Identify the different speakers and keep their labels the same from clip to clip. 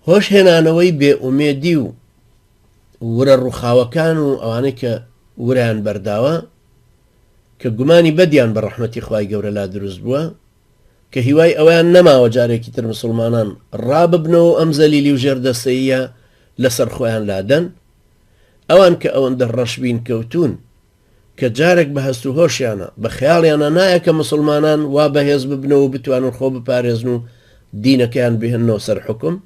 Speaker 1: هۆش هێنانەوەی بێ ئومێدی و ورە ڕووخاوەکان و ئەوانەی کە ورەیان بەرداوە کە گومانی بەدیان بە ڕەحمەتی خوای گەورە لا دروست بووە کە هیوای ئەوەیان نەماوە جارێکی تر مسوڵمانان ڕاببنەوە و ئەم زەلیلی و ژێردەستەییە لەسەر خۆیان لادەن، ئەوان کە ئەوەندە ڕەشبین کەوتوون کە جارێک بە هەست و هۆشیانە، بە خەیاڵیانا نایە کە مسوڵمانان وا بەهێز ببنەوە و بتوانن خۆ بپارێزن و دینەکەیان بهێننەوە سەر حوکم،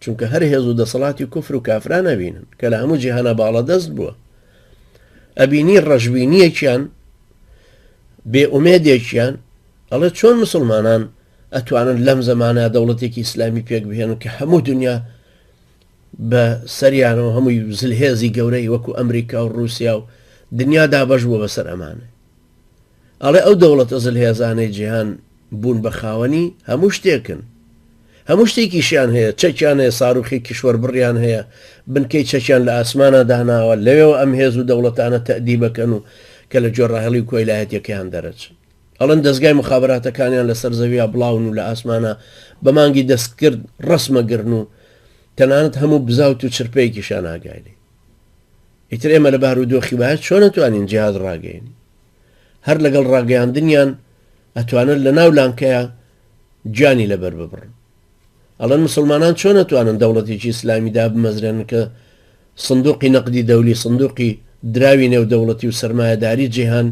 Speaker 1: چونکە هەر هێز و دەسەڵاتی کوفر و کافران ئەبینن کە لە هەموو جیهانا باڵادەست بووە. ئەبینی ڕەشبینییەکیان بێ ئومێدێکیان ئەڵێ چۆن مسوڵمانان ئەتوانن لەم زەمانە دەوڵەتێکی ئیسلامی پێک بهێنن کە هەموو دنیا بە سەریانەوە هەمووی زلهێزی گەورەی وەکو ئەمریکا و ڕووسیا و دنیا دابەش بووە بەسەر ئەمانە ئەڵێ ئەو دەوڵەتە زلهێزانەی جیهان بوون بە خاوەنی هەموو شتێکن. هەموو شتێکیشیان هەیە، چەکیان هەیە، ساروخی کیشوەربڕیان هەیە، بنکەی چەکیان لە ئاسمانا داناوە، لەوێوە ئەم هێز و دەوڵەتانە تەئدیبەکەن و کە لە گوێڕایەڵی و کۆیلایەتیەکەیان دەرەچن. ئەڵێن دەزگای موخابەراتەکانیان لەسەر زەویا بڵاون و لە ئاسمانا بە مانگی دەستکرد ڕەسمەگرن و تەنانەت هەموو بزاوت و چرپەیەکیشیان ئاگای لێ. ئیتر ئێمە لە بارودۆخی وایە چۆن ئەتوانین جیهاد ڕاگەیەنین؟ هەر لەگەڵ ڕاگەیاندنیان ئەتوانن لە ناو لانکەیا گیانی لەبەر ببڕن. ئەڵێن مسوڵمانان چۆن ئەتوانن دەوڵەتێکی ئیسلامی دابمەزرێنن کە سندوقی نەقدی دەولی، سندوقی دراوی نێودەوڵەتی و سەرمایەداری جیهان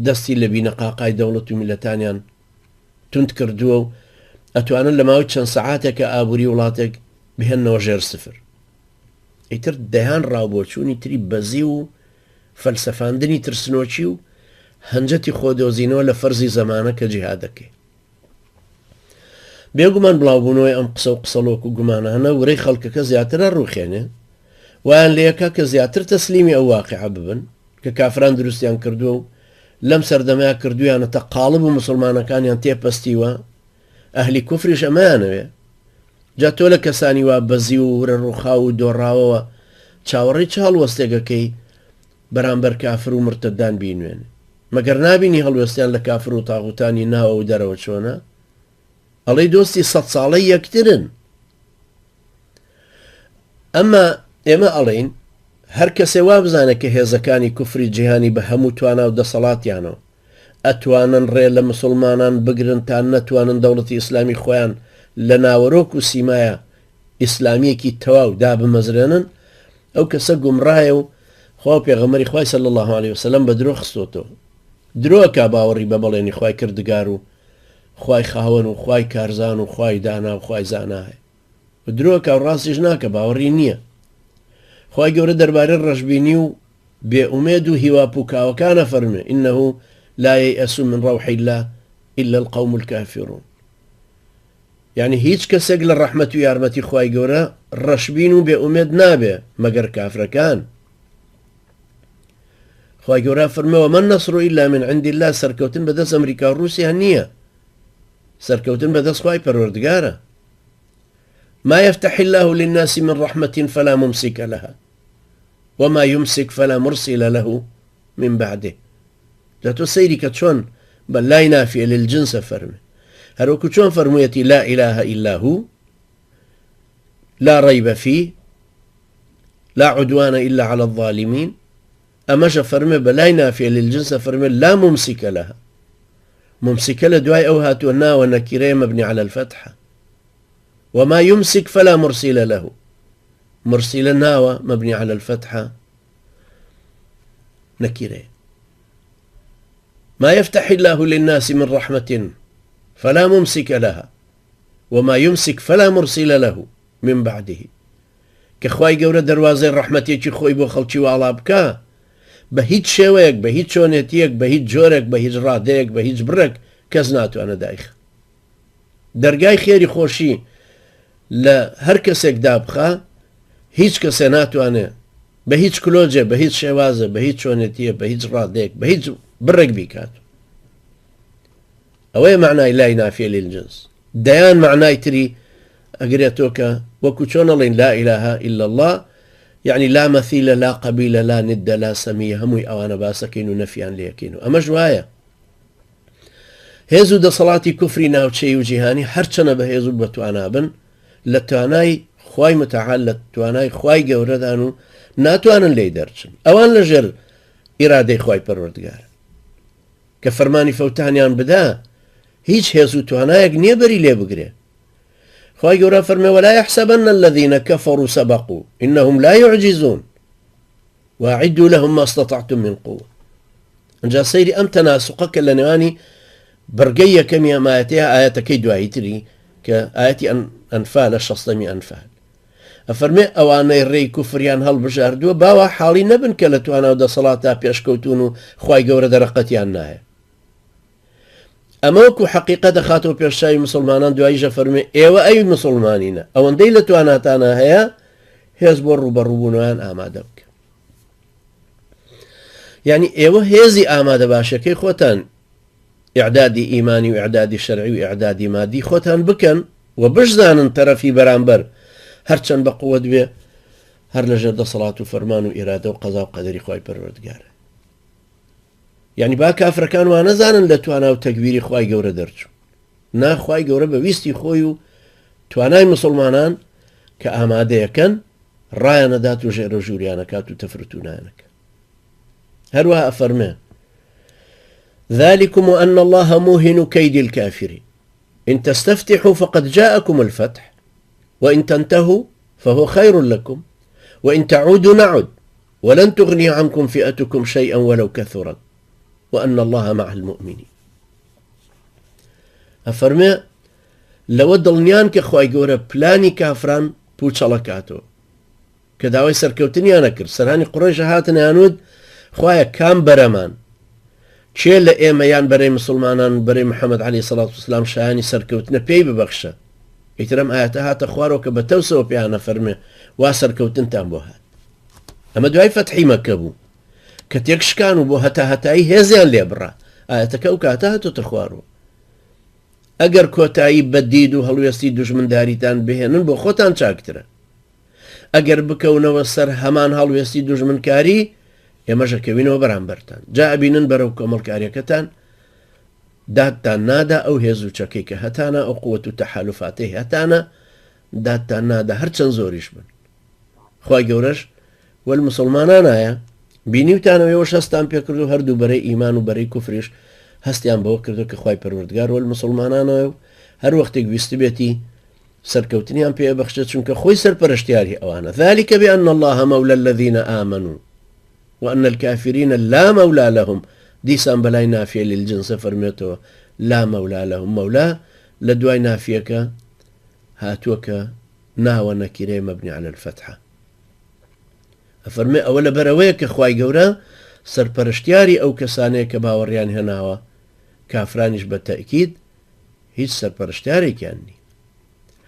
Speaker 1: دەستی لە بینەقاقای دەوڵەت و میللەتانیان توند کردووە و ئەتوانن لە ماوەی چەند سەعاتێکا ئابووری وڵاتێک بهێننەوە ژێر سفر. ئیتر دەیان ڕاوبۆچوونی تری بەزیو و فەلسەفاندنی ترسنۆکی و هەنجەتی خۆدۆزینەوە لە فەرزی زەمانە کە جیهادەکەی. بێگومان بڵاوبوونەوەی ئەم قسە و قسەڵۆک و گومانانە ورەی خەڵکەکە زیاتر ئەڕوخێنێ، وایان لێکا کە زیاتر تەسلیمی ئەو واقیعە ببن کە کافران دروستیان کردووە و لەم سەردەمەیا کردوویانەتە قاڵب و موسڵمانەکانیان تێپەستیوە، ئەهلی کوفریش ئەمەیانەوێ. جا تۆ لە کەسانی وا بەزیو و ورە ڕووخاو و دۆڕاوەوە چاوەڕێی چ هەڵوەستێک ئەکەی بەرامبەر کافر و مورتەدان بینوێنێ؟ مەگەر نابینی هەڵوێستیان لە کافر و تاغوتانی ناوە و دەرەوە چۆنە؟ ئەڵێی دۆستی سەد ساڵەی یەکترن. ئەمما ئێمە ئەڵێین هەر کەسێ وابزانێ کە هێزەکانی کوفری جیهانی بە هەموو توانا و دەسەڵاتیانەوە ئەتوانن ڕێ لە مسوڵمانان بگرن تا نەتوانن دەوڵەتی ئیسلامی خۆیان لە ناوەرۆک و سیمایە ئیسلامیەکی تەواو دابمەزرێنن ئەو کەسە گومڕایە و خوا و پێغەمبەری خوای صلی اللە علیە وسلم بە درۆ خستۆتەوە درۆ ئەکا باوەڕی بە بەڵێنی خوای کردگار و خوای خاوەن و خوای کارزان و خوای دانا و خوای زانا هەیە و درۆ ئەکا و ڕاستیش ناکە باوەڕی نییە خوای گەورە دەربارەی ڕەشبینی و بێ ئومێد و هیوا پوکاوەکان ئەفەرموێ، انه لا ییئس من روح اللە الا القوم الکافرون، یانی هیچ کەسێک لە ڕەحمەت و یارمەتی خوای گەورە ڕەشبین و بێ ئومێد نابێ مەگەر کافرەکان. خوای گەورە فەرموێ، وما النصر الا من عند اللە، سەرکەوتن بەدەست ئەمریکا و ڕووسیا نییە، سەرکەوتن بەدەست خوای پەروەردگارە. ما یفتح اللە للناس من رحمة فلا ممسک لها وما یمسک فلا مرسل له من بعده. جا تۆ سەیری کە چۆن بە لای نافیە للجنس فەرموێ، هەروەکو چۆن فەرموویەتی لا اله الا هو لا ریب فیه لا عدوان الا علی الظالمین، ئەمەشە فەرموێ بە لای نافیە للجنس فەرموێ لا ممسک لها، ممسکە لە دوای ئەو هاتووە ناوە نەکیرەیە مبنی علی الفتحە، وما یمسک فلا مرسل له، مرسلە ناوە مبنی علی الفتحە نەکیرەیە. ما يفتح الله للناس من رحمة فلا ممسك لها وما يمسك فلا مرسل له من بعده. کە خوای گەورە دەروازەی ڕەحمەتێکی خۆی بۆ خەڵکی واڵا بکا بە هیچ شێوەیەک بە هیچ چۆنێتیەک بە هیچ جۆرێک بە هیچ ڕادەیەک بە هیچ بڕێک کەس ناتوانێت دایخە. دەرگای خێری خۆشی لە هەر کەسێک دابخا هیچ کەسێ ناتوانێ بە هیچ کلۆجێ بە هیچ شێوازێ بە هیچ چۆنێتیە بە هیچ ڕادەیەک بە هیچ بڕێک بیکات. ئەوەیە مەعنای لای نافیە للجنس. دەیان مەعنای تری ئەگرێتەوە کە وەکو چۆن ئەڵێین لا اله الا اللە یەعنی لا مثیلە لا قەبیلە لا ندە لا سەمیە هەمووی ئەوانە باسەکەین و نەفیان لێکەین و ئەمەش وایە. هێز و دەسەڵاتی کوفری ناوچەیی و جیهانی هەرچەنە بەهێز و بەتوانا بن، لە توانای خوای متعال لە توانای خوای گەورەدان و ناتوانن لێی دەرچن. ئەوان لە ژێر ئیرادەی خوای پەروەردگارن. کە فەرمانی فەوتانیان بدا هیچ هێز و توانایەک نییە بەری لێ بگرێ. خوای گەورە فەرمێ ولا يحسبن الذين كفروا سبقوا إنهم لا يعجزون وأعدوا لهم ما استطعتم من قوة. ئەنجا سەیری ئەم تەناسوقە کە لە نێوانی بڕگەی یەکەمی ئەم ئایەتەیە ئایەتەکەی دوایی تری کە ئایەتی ئەنفالە شەستەمی ئەنفال ئەفەرمێ ئەوانەی ڕێی کوفریان هەڵبژاردووە باوا حاڵی نەبن کە لە توانا و دەسەڵاتا پێشکەوتون و خوای گەورە دەرەقەتیان نایە ئەمە وەکو حەقیقە دەخاتەوە پێش چاوی مسلمانان دواییش ئەفەرموێ ئێوە ئەی مسلمانینە ئەوەندەی لە تواناتانە هەیە هێز بۆ ڕووبەڕووبوونەوەیان ئامادە بکە یعنی ئێوە هێزی ئامادە باشەکەی خۆتان ئیعدادی ئیمانی و ئیعدادی شەرعی و ئیعدادی مادی خۆتان بکەن و بشزانن تەرەفی بەرامبەر هەرچەند بە قوت بێ هەر لەژێر دەسەڵات و فەرمان و ئیرادە و قەزا و قەدەری خوای پەروەردگارە یعنی با کافرەکان وانەزانن لە توانا و تەگبیری خوای گەورە دەرچوو نا خوای گەورە بە ویستی خۆی و توانای مسلمانان کە ئامادەیەکەن ڕایانەدات و ژێرە ژووریانەکات و تەفرتونایانەکە هەروەها ئەفەرمێ ذلكم وأن الله موهن كيد الكافرين إن تستفتحوا فقد جاءكم الفتح وإن تنتهوا فهو خير لكم وإن تعودوا نعد ولن تغني عنكم فئتكم شيئا ولو كثرت وأن الله مع المؤمنين. ئەفەرمێ لەوە دڵنیان کە خوای گەورە پلانی کافران پوچەڵەکاتەوە کە داوای سەرکەوتنیانە کرد سەرانی قوڕەیش هاتن ئەیانوت خوایە کام بەرەمان کێ لە ئێمە یان بەرەی مسلمانان بەرەی محەممەد عەلەیهی سەڵات وسلام شایانی سەرکەوتنە پێی ببەخشە ئیتر ئەم ئایەتە هاتە خوارەوە کە بە تەوسەوە پێیانە فەرمێ وا سەرکەوتنتان بۆ هات ئەمە دوای فەتحی مەکە بوو کە تێکشکان و بۆ هەتا هەتایی هێزیان لێ بڕا ئایەتەکە ئەو کاتە هاتۆتە خوارەوە ئەگەر کۆتایی بە دید و هەڵوێستی دوژمنداریتان بهێنن بۆ خۆتان چاکترە ئەگەر بکەونەوە سەر هەمان هەڵوێستی دوژمنکاری ئێمەش ئەکەوینەوە بەرامبەرتان جا ئەبینن بەرەو کۆمەڵکاریەکەتان دادتان نادا ئەو هێز و چەکەی کە هەتانە ئەو قوت و تەحالفاتەی هەتانە دادتان نادا هەرچەند زۆریش بن خوای گەورەش وەل مسلمانانایە بینیوتانەوە ئێوەش هەستان پێکرد و هەردوو بەرەی ئیمان و بەرەی کوفریش هەستیان بەوە کردو کە خوای پەروەردگار وەل مسلمانانەوە و هەر وەختێک ویستبێتی سەرکەوتنیان پێ بەخشێت چونکە خۆی سەرپەرشتیاری ئەوانە ذلك بأن الله مولى الذين آمنوا وأن الكافرين لا مولى لهم دیسان بەلای نافیە للجنسە فەرمێتەوە لا مولى لهم مولى لە دوای نافیەکە هاتووە کە ناوە نەکیرەیە مبنی علی الفتحە ئەفەرمێ ئەوە لەبەرئەوەیە کە خوای گەورە سەرپەرشتیاری ئەو کەسانەیە کە باوەڕیان هێناوە کافرانیش بە تەئکید هیچ سەرپەرشتیارێکیان نی.